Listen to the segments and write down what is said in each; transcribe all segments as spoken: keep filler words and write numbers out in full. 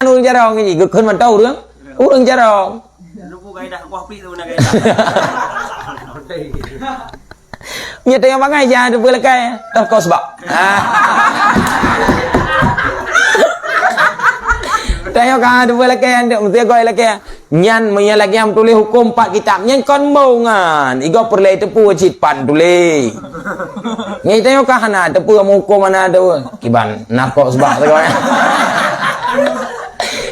Ureuëng carông nyan, geukheun mantong ureuëng, ureuëng carông. Lupa kaedah kuah plik tu nak kaedah. Nyan tanyoe bangai jangan teupeue lakée, teuh kos bak. Ah. Tanyoe ka teupeue lakée, mesti goi lakée. Nyan meunyoe lagée nyang tuléh huköm pat kitab, nyan kon mbongan. Igoe peureulée teupeue cit pat tuléh. Nyan tanyoe ka hana teupeue meuhuköm hana teupeue. Kiban nakok seubak teugoe.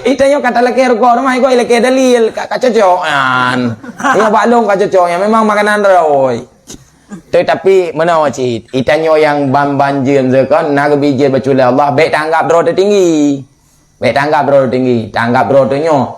Itanyoe ka talakée rugoe rumoh, igoe ilakée dalil, ka, ka cocok nyan. Nyoe bak lôn ka cocok nyan, memang makanan roh. Tetapi meunoe cit, itanyoe nyang ban-ban jeuem zakon, na geubri jeuet bacut lé Allah, bék tanggab droe teutinggi. Bék tanggab droe teutinggi, tanggab droe teunyoe.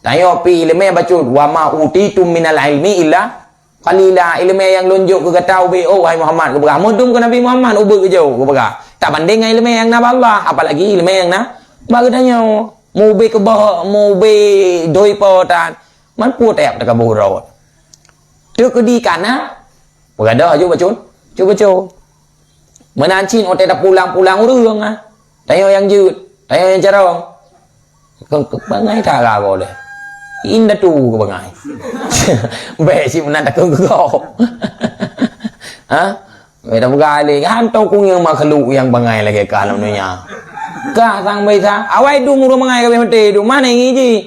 Tanyoe pi ileumé bacut, "Wa ma utitum minal ilmi illa qalila." Ileumé nyang lôn jok keu gata ubé, oh, wahai Muhammad, geupeugah. Meudum keu Nabi Muhammad ubé geujok, geupeugah. Tabandéng ngon ileumé nyang na bak Allah, apalagi ileumé nyang na bak geutanyoe. Meubé keubah, meubé doi po tan. Man peue teutab teukaboh droe. Teukeudi kana, Peugadôh aju bacut, cut bacut. Meunan cit watée tapulang-pulang ureuëng, ah. Tanyoe nyang jeuet, tanyoe nyang carông. Keu, keu bangai that ragoe lé. Indatu keu bangai. Bék cit meunan takheun keu gob. Ha? Bék tapeugah lé, hantom kunyueng makhluk nyang bangai lagée kah lam donya. Kah sang baisa, awai dum ureuëng bangai ka abéh maté dum, mana ngi jih?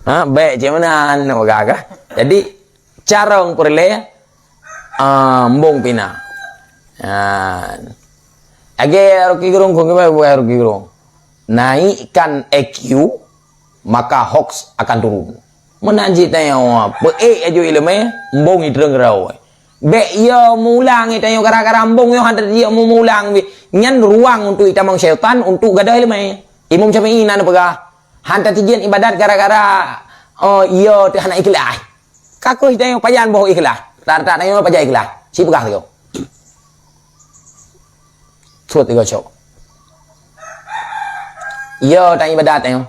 Ha, bék cit meunan, peugah kah. Jadi, carông peureulée, ah, embong pih na. Ah. Lagée Rocky Gerung, kon kiban bukai Rocky Gerung. Naikkan I Q, maka hoaks akan turun. Meunan cit tanyoe, peuék aju ileumé, embong itreung rawoe. Bék yo meulang tanyoe gara-gara embong yo hana jeuet meulang. Nyan ruang untuk itamong syaitan untuk gadôh ileumé. Imam Syafi'i na neupeugah, hana teujiet ibadat gara-gara, oh, yo teuh hana ikhlas. Ka keuh tanyoe pajan boh ikhlas. Rata-rata tanyoe pajan ikhlas. Ci peugah tanyoe. Sot tiga cok. Yo tanyoe ibadat tanyoe.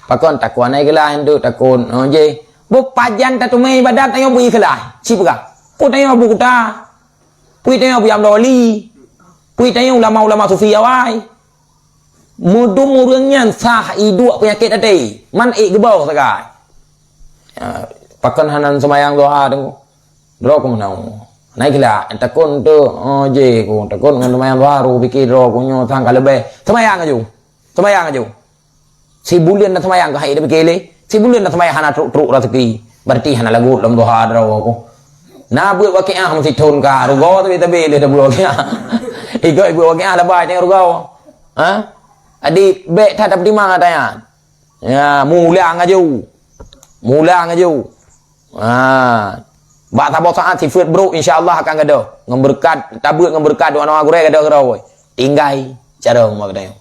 Pakon takon na ikhlas untuk takon, oh, je. Boh pajan tateumé ibadat tanyoe beu ikhlas. Ci peugah. Peue tanyoe beu kuta. Peue tanyoe beu nyang wali. Peue tanyoe ulama-ulama sufi awai. Meudum ureuëng nyan sah iduek peunyakét até, man ék geuboh sagai. Ya, pakon hana seumayang duha teungku. Droe ku meunan. Naik lah, takon tu, oh, je ku, takon ngon seumayang duha, ru pikir droe ku nyoe sang ka leubeh. Seumayang aju. Seumayang aju. Sibuleuen na seumayang ka hai dah pikir lé. Sibuleuen na seumayang hana truk-truk rezeki. Berarti hana lagut lom duha droe ku. Na buet wakiah meusiton ka rugoe tapi tabe lé dah buet wakiah. Igoe buet wakiah labai tengok rugoe. Ha? Adi bék that tapeutimang ata nyan. Ya, mulang aju. Mulang aju. Ha. Bak saboh saat sifeuet brok insya Allah akan gadôh. Ngon beureukat, tabeuet ngon beureukat doa-doa gurée gadôh keudroe. Tinggai carông meukeudeh.